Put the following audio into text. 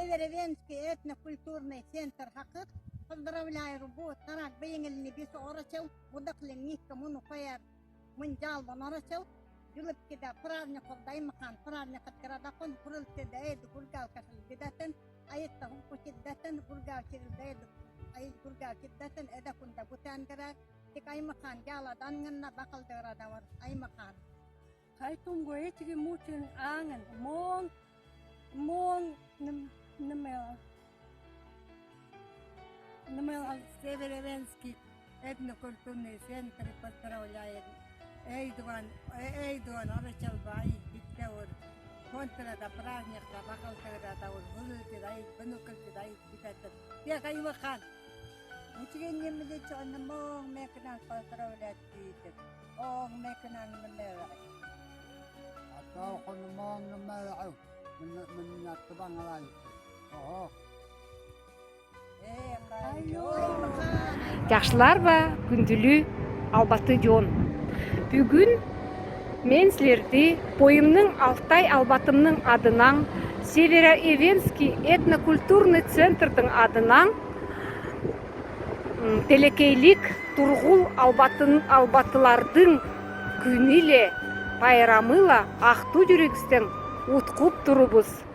Северо-Эвенский этнокультурный центр хакыт поздравляю бу тарак бейеңилни бис орачыл будақлин муну кояр мынжал бонорачыл Юлыпкида праздник даймахан праздник кырадакон курылтыда эд гургал касыл бидатын айытта хукучиддатын гургал чирилдэ ай гургал чиддатын эдакунда бутангара тик аймахан жаладан гынна бакалдыгырадавар аймахан Хайтунго этиги мучин аңын моон моон нымела нымела Северо-Эвенский этнокультурный центр поздравляет Эйдуан Эйдуан Арачалбай Биттаур контрада праздникта бакалтырада булытыдай бынукылтыдай битаттыр. Бекаймахан. Учреннемилечи моң мекнан поздравлять дийтip. Оң мекнан нымела. Атаохону мооннуммаалау миннаттубангалай оһо Жакшыларбы, күндүлүү албаты дьон. Бүгүн мен силерди боюмдун Алтай албатымдын адынан Северо-Эвенский этнокультурный центрдин адынан Телекейлик тургул албатылардын күнү эле, байрамы ла актуу жүрөгүбүздөн уткуп турубуз.